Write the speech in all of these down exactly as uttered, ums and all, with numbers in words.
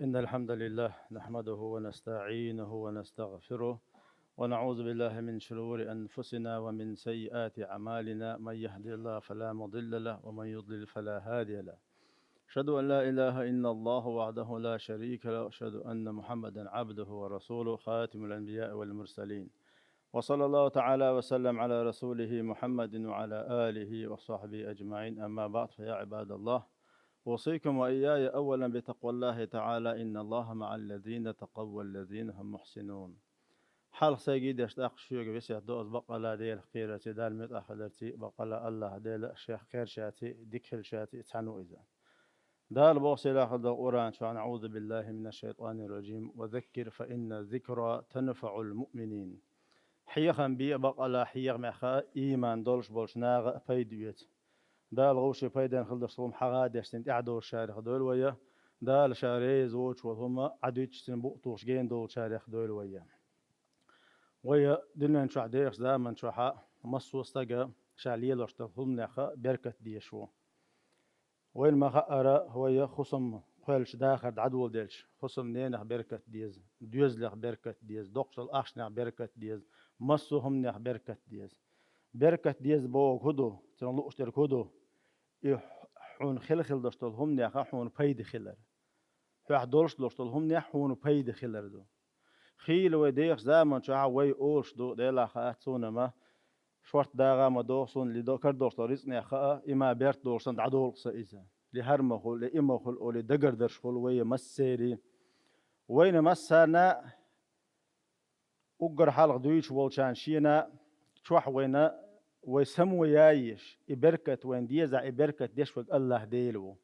إن الحمد لله نحمده ونستعينه ونستغفره، ونعوذ بالله من شرور أنفسنا ومن سيئات أعمالنا. من يهد الله فلا مضل له، ومن يضلل فلا هادي له. أشهد أن لا إله إلا الله وحده لا شريك له، وأشهد أن محمدا عبده ورسوله، خاتم الأنبياء والمرسلين. وصلى الله تعالى وسلم على رسوله محمد وعلى آله وصحبه أجمعين. أما بعد، فيا عباد الله، أوصيكم وإياي أولا بتقوى الله تعالى، إن الله مع الذين اتقوا والذين هم محسنون. Хьалха сайга деш, тӀаккха шуьга весет до аз, бакъалла Делах кхерарца, Дала муьтӀахь хиларца, бакъалла АллахӀ Дела шех кхерчаьрца, дика хилчаьрца цхьаьна ву иза. Дала боху сийлахь долчу Къуръан чохь: «أعوذ بالله من الشيطان الرجيم. وذكر فإن الذكرى تنفع المؤمنين». Хьехам бе, бакъалла хьехамехь а ийман долуш болчу наха а пайда оьцу. Дала вовшийн пайденна хила долуш хӀума хьагӀа а деш, цуьнан тӀаьхьа долчарех дойла вай, Дала Ша реза воцуш волу хӀума Ӏадуьтуш, цуьнан букъ тухуш гена долчарех дойла вай. Вай дуьнен чохь дехачу заман чохь массо а стага ша лелош долу хӀуманех беркат дезаш ву. Вайна ма-хаъара, вай хӀусам кхоьллича дахар дӀадоладелча, хӀусамненах беркат деза, доьзалех беркат деза, доккхачу долу ахчанех беркат деза, массо а хӀуманех беркат деза. Беркат деза бохург хӀун ду? Цунах лууш дерг хӀун ду? И хьуна хила хила долуш долу хӀуманех хьуна пайда хилар. Хьоьх долуш долуш долу хӀуманех хьуна пайда хилар ду. Хийла вай дехачу заман чохь вай олуш ду, Делахь хаьа цунна ма, шорта дагӀа ма догӀу суна, ли до-, карадолуш долу рицкъанех хаа, и ма берт долуш санна дӀадолу-кх сан иза. Ли хӀара ма хуьлу, ли и ма хуьлу олий, дагардарш хуьлу вай массеран. Вайна массарна а уггар хьалха дуьйцуш волчарна шена чохь вайна, вай само яйеш, и беркат вайна дезахь, и беркат деш верг АллахӀ Дела ву.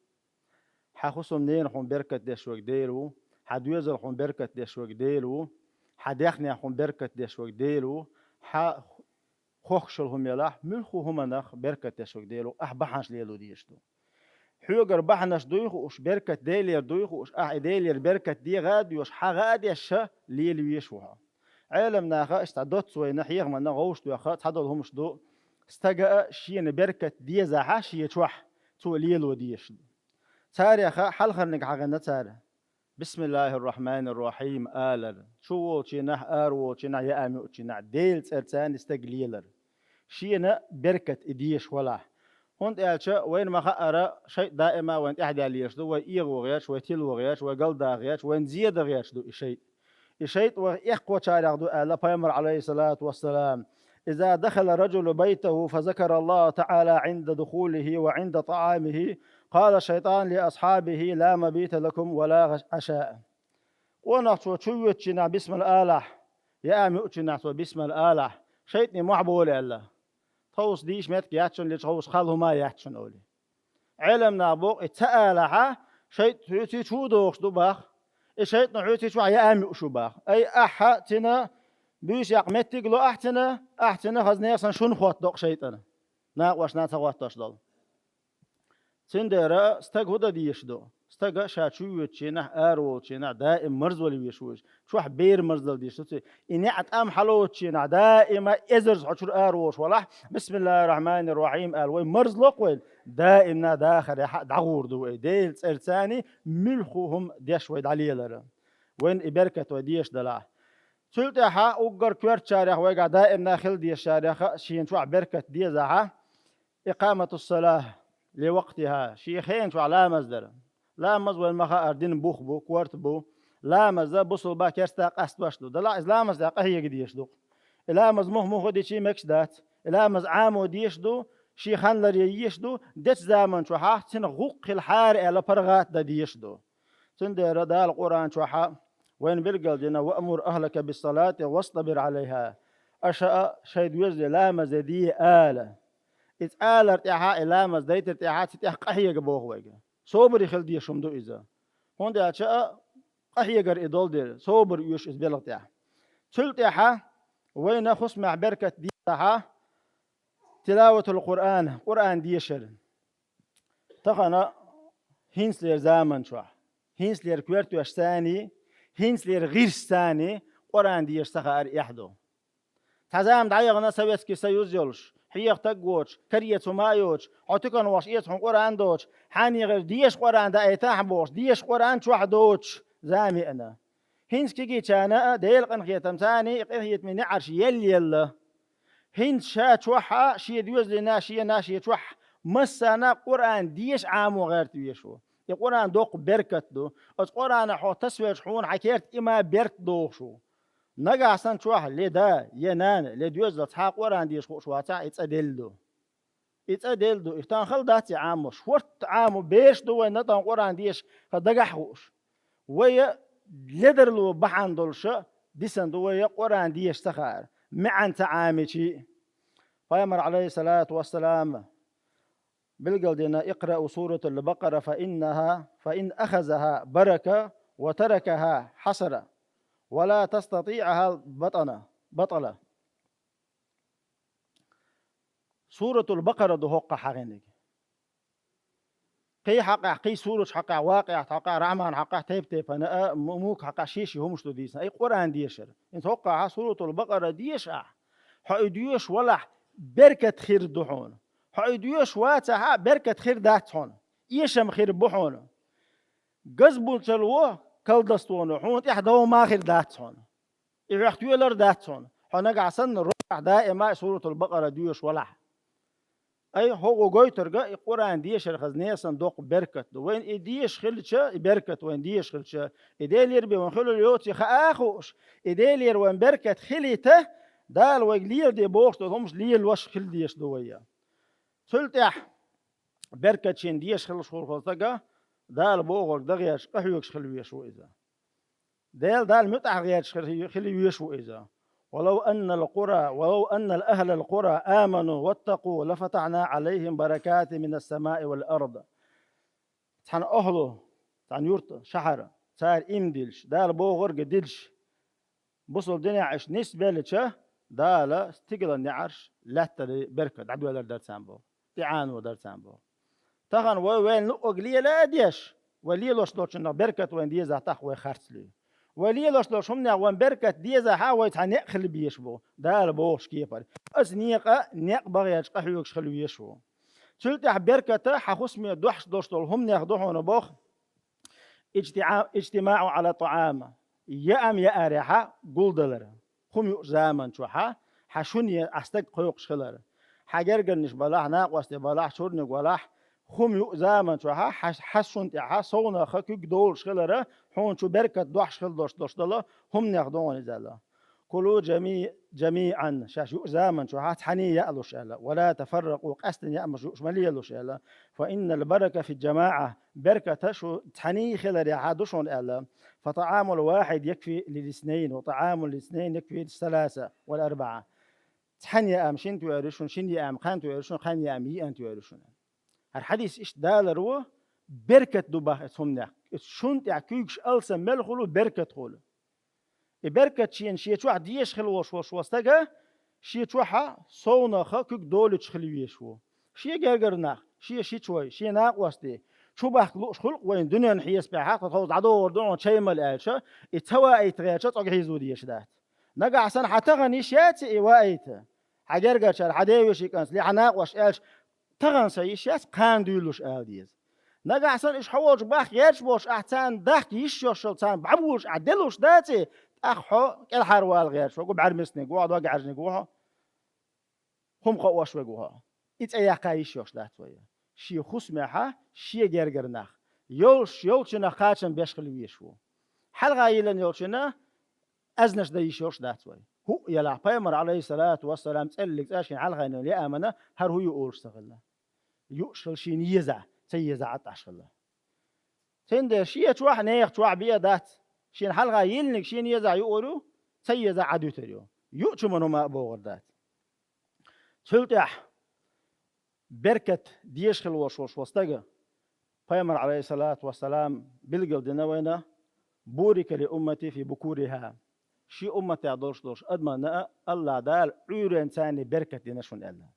Хьан хӀусамненах хьуна беркат деш верг Дела ву, хьан доьзалх хьуна беркат деш верг Дела ву, хьан даьхнех хьуна беркат деш верг Дела ву, хьан хохкуш йолу хӀума елахь, муьлхха хӀуманах беркат деш верг Дела ву, ахь бахьанаш лело дезаш ду. Хьоьгара бахьанаш дуй хууш, беркат Делера дуй хууш, ахь и Делера беркат дегӀа а доьшуш, хьагӀа а деш лела везаш ву хьо. Ӏеламнаха иштта доцца вайна хьехамна гӀовш доьхна цхьадолу хӀумаш ду, стага а шена беркат дезахь шен чохь, цо лело дезаш ду. Царех хьалхарниг хьахийна цара. «Бисмиллахир-рахманир-рахим» алар. Чу волчийнахь, ара волчийнахь, яа муьучийнахь Делан цӀарца и стаг лелар. Шена беркат и дезаш валахь. ХӀунда аьлча вайна ма-хаъара, шайтӀа даима вайна тӀаьхьадаьлла езаш ду, вай эгӀо гӀерташ, вай тило гӀерташ, вай галда гӀерташ, вайна зен дан гӀерташ ду и шайтӀа. И шайтӀа вайх эккхочарех ду аьлла Пайхамар, алейхиссалату вассалам: «إذا دخل الرجل بيته فذكر الله تعالى عند دخوله وعند طعامه، قال الشيطان لأصحابه: لا مبيت لكم ولا عشاء». Къонахчо чу воьдучийнахь бисмилла алахь, яа муьучийнахь цо бисмилла алахь, шайтӀане мохь болу аьлла. Тховса дийша меттиг яц шуна, лечу ховса хала хӀума яц шуна олий. Ӏеламнаха боху, и ца алахь, шайтӀа хьоьций чу а догӀуш ду баха. И шайтӀа хьоьций чохь яа муьуш ю баха. Ай, ахьа цина буьйса яккха меттиг ло ахь цина, ахь цина хаза нехан шуна хӀоттадо-кх шайтӀана. Накъошна ца хӀоттош долу. Цундела стага хӀун дан дезаш ду? Стага ша чу воьдучийнахь, ара волчийнахь даим марзвала везаш ву иза. Чохь бер марздала дезаш ду цуьнан. И неӀ тӀам хьалоцучийнахь, даима эзарза хьо чуьра ара волуш валахь, «Бисмиллахир-рахманир-рахим» аьлла, вай марзло-кх вайна, даимна дахарехь а дӀагӀур ду вай, Делан цӀарца муьлхха хӀума деш вай дӀалелара. Вайна и беркат вай дезаш далахь. Цул тӀаьхьа уггар коьртачарех, вайгахь даимна хила дезачарех а шена чохь беркат дезахь, икъаматуссалахь ли вакътихьа, шен хенан чохь ламаз дар. Ламаз вайн ма-хаъара динан бух бу, корта бу. Ламаз бусулба, керста къастош ду. Далахь иза ламаз тӀехь къахьега дезаш ду-кх. И ламаз муха-муха дичий мегаш дац. И ламаз Ӏамо дезаш ду, шен хан ларъян езаш ду, дечу заман чохь цуьнан гӀуллакх хилахьара аьлла паргӀат дан дезаш ду. Цундела Дала Къуръан чохь вайна билгал дина: «وأمر أهلك بالصلاة واصطبر عليها». Аша а шайн доьзале ламаз де ала. Иза алар тӀаьхьа, и ламаз дайтар тӀаьхьа, цу тӀехь къахьега боху вайга. Собаре хила дезаш хӀума ду иза. ХӀунда аьлча а къахьегар и долу дела, собар оьшу иза белгӀа тӀехь. Цул тӀаьхьа вайна хӀусамехь беркат дезахь, тилаватул Къуръан, Къуръан дешар. Тахана хӀинцалера заман чохь, хӀинцалера коьртош санний, хӀинцалера гӀирс санний Къуръан дешаш ца хаар эхь ду. Цхьа зама дӀаяхана Советский Союз йолуш, хьеха стаг воцуш, караэца хӀума а йоцуш, хьо туькана вахча эца хьуна Къуръан доцуш, хьан ехар деша Къуръан даийтахьа бохуш, деша Къуръан чохь доцуш, зама еана. ХӀинца кегийчарна а Делан къинхетамца царна и къинхетаман неӀарш елла-елла. ХӀинца ша чохь а, шен доьзална, шена, шен чохь массарна а Къуръан деша Ӏамо гӀерта везаш ву. И Къуръан доккха беркат ду. Оцу Къуръанах хьо тасавелча хьуна хьан керта иман беркат догӀуш ву. Нагахь санна чохь ле да, е нана, ле доьзал цхьа а Къуръан деша хууш вацахь, и цӀа делла ду. И цӀа делла ду, и тахана хала дац и Ӏамош. ХӀорта Ӏамо бераш ду вайна тахана Къуръан деша, хӀа дагахь хууш. Вай ледарло бахьана долуша дисина ду вай Къуръан деша ца хаар, маьӀна ца Ӏамича. Пайхамар, Ӏалайхиссалату вассалам, билгалдина: «اقرأوا سورة البقرة فإنها، فإن أخذها بركة وتركها حسرة، ولا تستطيعها بطنة، بطلة». Суратул Бакъара ду хӀокхахь хьахийниг. Кхин хьакъехь, кхин сураш хьакъехь, Вакъиат хьакъехь, Рахьман хьакъехь, тайп-тайпана а, м-, муьлхха хьакъехь шен-шен хӀумаш ду дийцина. Ай Къуръан дешар. ХӀокхахь Суратул Бакъара деша ахь. Хьо и доьшуш валахь, беркат хир ду хьуна. Хьо и доьшуш вацахь а, беркат хир дац хьуна. Эшам хир бу хьуна. Газбулчалла во, колдовство, хьуна тӀехь дов ма хир дац хьуна. И хьох тоьлар дац хьуна. Хьо нагахь санна рокъехь даима а Суратул Бакъара доьшуш валахь. Ай, хӀокхо гойтург а и Къуръан дешар хаза несан доккха беркат ду. Вайна и деша хилча, и беркат вайна деша хилча, и Делера бен вайна хуьлур йоций хаа а хууш, и Делера вайна беркат хилийта, Дала вайга леладе бохуш долу хӀумаш лелош хила дезаш ду вай. Цул тӀаьхьа беркат шена деша хилуш хилла стага Дала бохург дан гӀерташ, къахьоьгуш хила везаш ву иза. Дела Далла муьтӀахь гӀерташ хила, хила везаш ву иза. «ولو أن القرى، ولو أن أهل القرى آمنوا واتقوا لفتحنا عليهم بركات من السماء والأرض». Цхьана ахьлу, цхьана юрт, шахьар, цара ийман дилча, Дала бохург дилча, бусалба динехь уьш нисбеллача, Дала стигалан неӀарш, лаьттара беркат дӀадоьллур дара царна боху, тӀеӀано дара царна боху. Тахана вай вайна луъург лела а деш, вай лелош долчунах беркат вайна дезахь, тӀаккха вай харц луьй. Вай лелош долчу хӀуманех вайна беркат дезахь а, вай цхьа некъ хила безаш бу, Дала бохучу кепара. Аса некъа некъ бан гӀерташ къахьоьгуш хила везаш ву. Цул тӀаьхьа берката хьан хӀусаме дохьуш долуш долу хӀуманех ду хьуна боху. اجتعا-، الاجتماع على الطعام. Яам яарехьа гулдалар. ХӀума юучу заман чохьа хьан шуне ахь стаг кхойкхуш хилар. Хьан гергарниш балахь, накъостий балахь, чурниг валахь, хӀума юучу заман чохьа хьан, хьан шун тӀехьа совнаха куьг долуш хилара, хьуна чу беркат дохьуш хила долуш долуш долу хӀуманех ду хьуна иза аьлла. «كلوا جميع-، جميعا», шаьш юучу заман чохьа цхьаьний яалуш аьлла. «ولا تفرقوا», къаьстина яамаш юуш ма лелуш аьлла. «فإن البركة في الجماعة», берката шу цхьаьний хиларехьа ду шуна аьлла. «فطعام الواحد يكفي للاثنين، وطعام الاثنين يكفي للثلاثة والأربعة». Цхьаьна яам шина тоьар ю шуна, шина яам кхаьна тоьар ю шуна, кхаьна яам йиъна тоьар ю шуна. ХӀара хьадис иштта далар ву, беркат ду баха эцу хӀуманех. Эцу шун тӀехь куьйгаш алсам мел хуьлу, беркат хуьлу. И беркат шена шен чохь деша хила волуш волуш ван стага, шен чохьа совнаха куьг долуьйтуш хила везаш ву. Шен гергара нах, шен шичой, шен накъостий, чу бахка лууш хуьлу-кх вайна дуьненан хьесапехьа, тхо тховса дӀадогӀур ду хьуна чай мала аьлча, и ца ваийта гӀертача цӀогӀа хьийзо дезаш дац. Нагахь санна хьан тахана йиш яций и ваийта? Хьан гергарчара, хьан девешин кӀант, ле хьан накъостий аьлча, тахана сан йиш яц, кхана дуьйлалуш ала деза. Нагахь санна уьш хьо волчу бахка гӀерташ болуш, ахь царна дахка йиш йолуш, царна бӀаьбулуш ахь делуш даций, тӀаккха хьо кӀелхьарвала гӀерташ ву, бӀаьрмецниг ву хьо, догӀаьржниг ву хьо, хӀума кхоош верг ву хьо. И цӀе яккха йиш йолуш дац вай. Шен хӀусамехьа шен гергара нах, йолуш йолчунах кхачам беш хила везаш ву. Хьалха йиллина йолчунна аьзнаш дан йиш йолуш дац вай. ХӀуъа елахь, пайхамар, Ӏалайхиссалату вассалам, цӀеллиг цӀа шен хьалха йиллина яамана хӀара хӀу ю олуш ца хилла. Юуш хила шена еза, ца еза Ӏад Ӏаш хилла. Цундела шен чохь, нехан чохь бен дац. Шена хьалха йиллиниг шена еза юур ю, ца еза Ӏад юьтур ю. Юучу хӀуманна хӀума а богӀур дац. Цул тӀаьхьа беркат деша хила волуш волуш ван стага, пайхамар, Ӏалайхиссалату вассалам, билгал дина вайна: «بورك لأمتي في بكورها». Шен умматехь долуш долуш адамна а АллахӀ Дала Ӏуьйренца беркат дина шуна аьлла.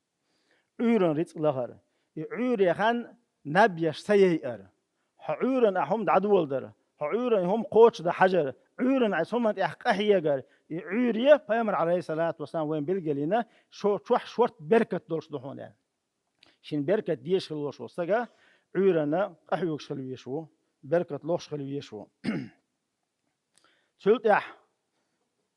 Ӏуьйранна рицкъ лахара. И Ӏуьйре хан наб еш ца яйара. Хьо Ӏуьйранна ахь хӀума дӀадоладара. Хьо Ӏуьйранна хӀума кхочушдан хьажара. Ӏуьйранна ахь хӀуманна тӀехь къахьегара. И Ӏуьйре, пайхамар, Ӏалайхиссалату вассалам, вайн билгалйина, шо чохь шорта беркат долуш ду хьуна аьлла. Шен беркат деша хила волуш волу стага Ӏуьйранна къахьоьгуш хила везаш ву, беркат лохуш хила везаш ву. Цул тӀаьхьа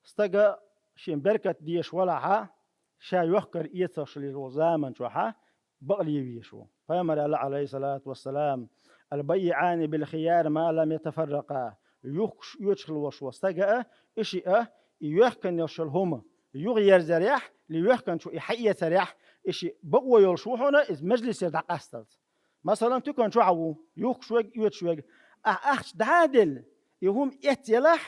стага шен беркат дезаш валахьа, ша йохкар эцарш лело заман чухьа бакъле везаш ву. Пайхамар аьлла, алайхиссалату вассалам: «Аль-баййиани биль-хияр ма лам ятафаррака». Юхкуш оьцуш хила волуш ву стага а, и шиъ а, и йохкан йолуш йолу хӀума юха ерзарехь, ли йохкан чу и хьаэцарехь, и шиъ бакъо йолуш ву хьуна, иза мажлисера дӀакъасталц. Масалан, туькан чохь а ву, юхкуш верг, оьцуш верг. Ахь ахча дӀа а делла, и хӀума эцна елахь,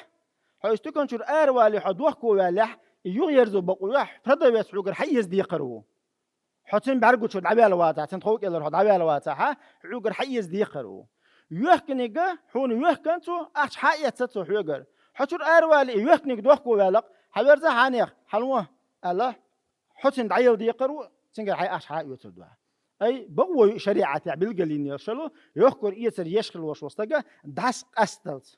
хьо иза туькан чуьра аравалий, хьо дохко ваьллехь, и юха ерзо бакъо йохь, продавец хьуьгара хьаэца декхар ву. Хьо цуьнан бӀаьргучу дӀаваьлла вацахь, цуьнан тховкӀелара хьо дӀаваьлла вацахьа, хьуьгара хьаэца декхар ву. Йохканиг а, хьуна йохкан цо, ахча хьаэцна цо хьоьгара. Хьо чуьра аравалий, и йохканиг дохко ваьлла-кх, хьан верза хьанех, хьан вон, аьлла, хьо цуьнан дӀаяла декхар ву, цуьнгара хьайн ахча хьан а оьцур ду. Ай, бакъо ю и шариӀатехь билгалйина йолуш йолу, йохкар эцар еш хила волуш волу стага дӀасакъасталц.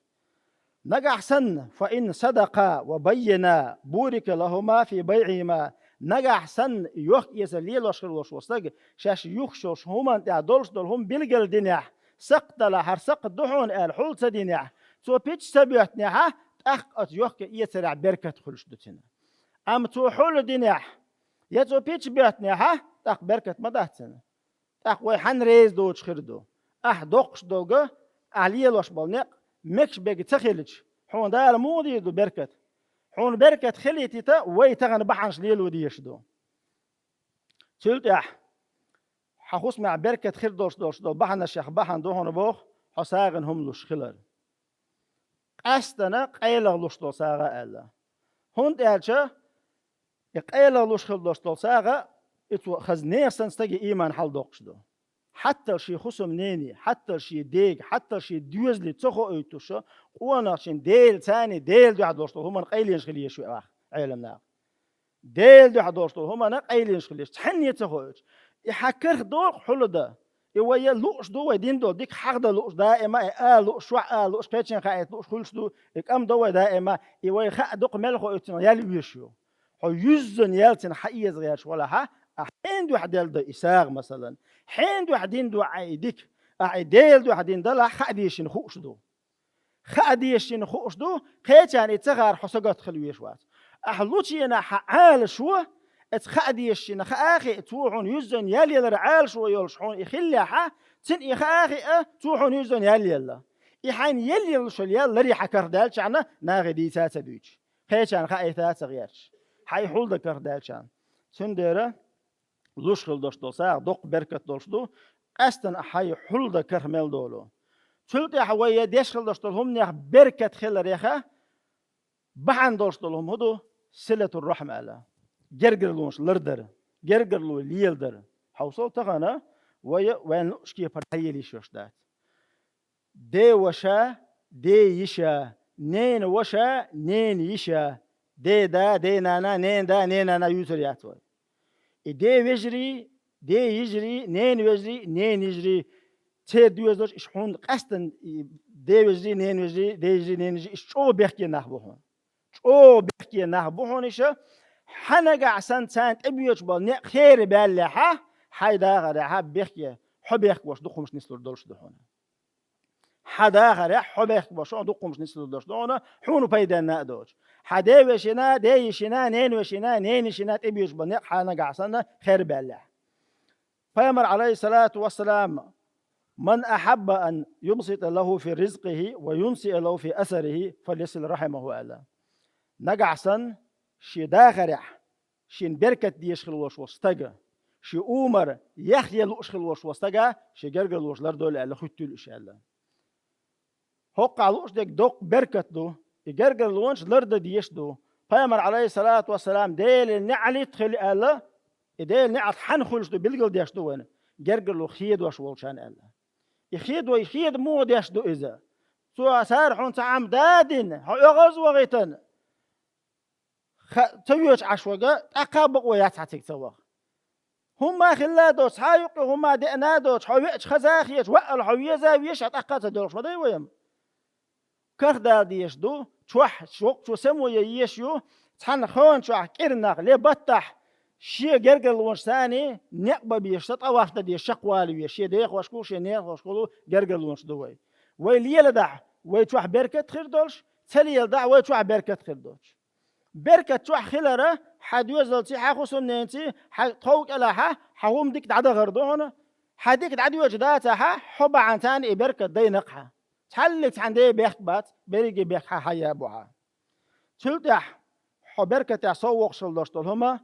Нагахь санна, фа ин садакъа ва баййина, бурика лахума фи байъихима. Нагахь санна, йохк-эцар лелош хила волуш волу стага, шаьш юхкуш йолуш хӀуманна тӀехь долуш долу хӀума билгал динехь, сакхт далахь, хӀара сакхт ду хьуна аьлла, хьул ца динехь, цо пич ца боьттинехьа, тӀаккха оцу йохка-эцарехь беркат хуьлуш ду цуьнан. Амма цо хьул динехь, я цо пич боьттинехьа, тӀаккха беркат ма дац цуьнан. ТӀаккха вай хьанна реза доцуш хир ду? Ахь доккхуш долга, ахь лелош болу некъ мегаш берг ца хилча, хьуна Дала муха дийр ду беркат? Хьуна беркат хилийтита вай тахана бахьанаш лело дезаш ду. Цул тӀаьхьа, хьан хӀусамехь беркат хир долуш долуш долу бахьанашех бахьана ду хьуна боху, хьо сагӀина хӀума луш хилар. Къаьстина къайлагӀа луш долу сагӀа аьлла. ХӀунда аьлча и къайлагӀа луш хила долуш долу сагӀа, и цо хаза нехан санна стаге ийман хьаладоккхуш ду. Хьаттал шен хӀусамнене, хьаттал шен дега, хьаттал шен доьзале ца хоуьйтуш, къонахчун Дела царний Дела дуьхьа долуш долу хӀуманна къайленаш хила езаш ву ахь, Ӏеламнаха. Дела дуьхьа долуш долу хӀуманна къайленаш хила езаш, цхьанне а ца хоуьйтуш. И хьан карх доху хьулда? И вай лууш ду, вай дина долу дика хьахдан лууш даима, и ала лууш, шоьх ала лууш, кхечун хаийта лууш хуьлуш ду, и кӀам до вай даима, и вай хаа дукха мел хоуьйту цунах ял веш ю. Хьо юьззина ял цунах хьаэца гӀерташ валахьа, ахь хьенан дуьхьа делла дан и сагӀа, масалан? Хьенан дуьхьа дина ду ахь и дика? Ахь и Дела дуьхьа дина далахь, хаа дезаш шена хууш ду. Хаа дезаш шена хууш ду, кхечарна и ца хаар хьо сагатта хила веш вац. Ахь лучу хенахь хьан Ӏалашо, эца хаа дезаш шена хаа а хиъ, цо хьуна юьззина ял ялар Ӏалашо йолуш хьуна и хиллехьа, цуьнан и хаа а хиъ, цо хьуна юьззина ял елла. И хьайна ял еллаш йолу ял ларъян хьан карх даьллачарна нахе дийца а ца дуьйцуш, кхечарна хаийта а ца гӀерташ, хьан и хьулда карх даьллачарна. Цундела луш хила долуш долу сагӀа доккха беркат долуш ду, къаьстина хьайн хьулда карх мел долу. Цул тӀаьхьа вай я деш хила долуш долу хӀуманех беркат хилареха, бахьана долуш долу хӀума хӀун ду? Силатур-рахьма аьлла. Гергарлонаш лардар, гергарло леладар. Хьовсал, тахана вай вайн луъучу кепара дӀаяла йиш йолуш дац. Ден ваша, ден йиша, ненан ваша, ненан йиша, ден да, ден нана, ненан да, ненан нана юьйцур яц вай. И ден вежарий, ден йижарий, ненан вежарий, ненан йижарий, церан доьзалш, иштта хьуна къаьстина и ден вежарий, ненан вежарий, ден йижарий, ненан йижарий, иштта чӀогӀа бехке нах бу хьуна. ЧӀогӀа бехке нах бу хьуна иштта, хьан нагахь санна царна тӀебоьдуш болу некъ хера баьллехьа, хьайн дахарехьа бехке, хьо бехк беш дукха хӀуманаш нислур долуш ду хьуна. Хьан дахарехь хьо бехк беш дукха хӀуманаш нислур долуш ду хьуна, хьуна пайденна а доцуш. Хьан ден вешина, ден йишина, ненан вешина, ненан йишина тӀебоьдуш болу некъ хьан нагахь санна хера баьллехь. Пайхамар, алайхиссалату вассалам: «Ман ахьабба ан юбсита лаху фи ризкъихи ва юнсиа лаху фи асарихи, фальясил рахьимаху», аьлла. Нагахь санна шен дахарехь шена беркат дезаш хила волуш волу стага, шен умар яхъян лууш хила волуш волу стага шен гергарлонаш лардойла аьлла, хуьттийла уьш аьлла. ХӀокхахь лууш дерг доккха беркат ду, и гергарлонаш лардан дезаш ду. Пайхамар, алайхиссалату вассалам, Делан неӀалт хила аьлла, и Делан неӀалт хьанна хуьлуш ду билгалдеш ду вайна, гергарло хедош волчарна аьлла. И хедо, и хеда муха деш ду иза? Цо сара хьуна цхьа хӀума дадина, хьо оьгӀаз вахийтина, ха-, ца воьдуш Ӏаш вага, тӀаккха а бакъо яц хьан цига ца ваха. ХӀумма хилла а доцу, цхьа а юккъе хӀумма деана а доцу, хьо веача хаза а хеташ, ваъал хьо веза а везаш, тӀаккха а ца доьлхуш ма дай вай-м. Карх дала дезаш ду, чохь, чохь чу само ян езаш ю, цхьана хана чохь кӀирнах, ле баттахь, шен гергарлонаш санна, некъ бан безаш, сан тӀаваф дан дезаш, чекхвала везаш, шен дехошкахула, шен нехошкахула гергарлонаш ду вай. Вай леладахь, вай чохь беркат хир долуш, ца леладахь, вай чохь беркат хир доцуш. Беркат чохь хилар хьан доьзалций, хьан хӀусамненаций, хьан тхов кӀелахь, хьан хӀума дика дӀадахар ду хьуна. Хьан дика дӀадоьжуш дацахь, хьо бахьана царна и беркат дайна-кх хьан. Цхьаллиг цхьана ден бехк бац, берриге бехк хьан хьан ян бу хьан. Цул тӀаьхьа хьо беркатехь сов воккхуш хила долуш долу хӀума,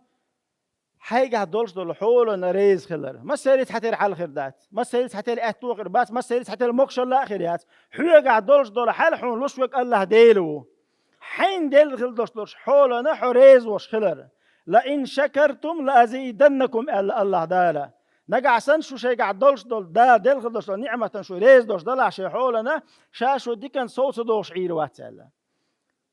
хьайгахь долуш долу хьолана реза хилар. Массеран цхьатерра хьал хир дац, массеран цхьатерра аьтто хир бац, массеран цхьатерра могушалла а хир яц. Хьоьгахь долуш долу хьал хьуна луш верг АллахӀ Дела ву. Хьайна делла хила долуш долуш хьолана хьо реза волуш хилар. «Ла ин шакартум ла азиданнакум», аьлла АллахӀ Дала. Нагахь санна шу шайгахь долуш долу Дала делла хила долуш долу ниӀматана шу реза долуш далахь шайн хьолана, ша шу диканца сов ца дохуш Ӏийр вац аьлла.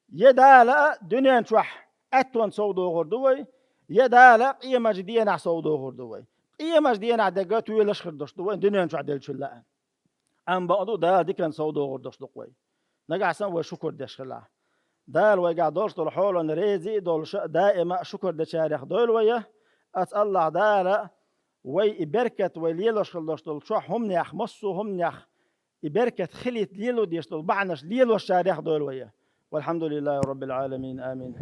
Я Дала а дуьнен чохь аьттонца сов дохур ду вай, я Дала къематан денахь сов дохур ду вай. Къематан денахь дерг тоьлаш хир долуш ду вай дуьнен чохь деллачул а. Амма бакъду, Дала диканца сов дохур долуш ду-кх вай. Нагахь санна вай шукур деш хилахь. Дала вайгахь долуш долу хьолана реза а долуш, даима а шукур дечарех дойла вай. Аса АллахӀ Дала вай и беркат вай лелош хила долуш долу чохь хӀуманех, массо а хӀуманех и беркат хилийта лело дезаш долу бахьанаш лелошчарех дойла вай. Валхьамдулиллахи Роббил Ӏаламин. Амин.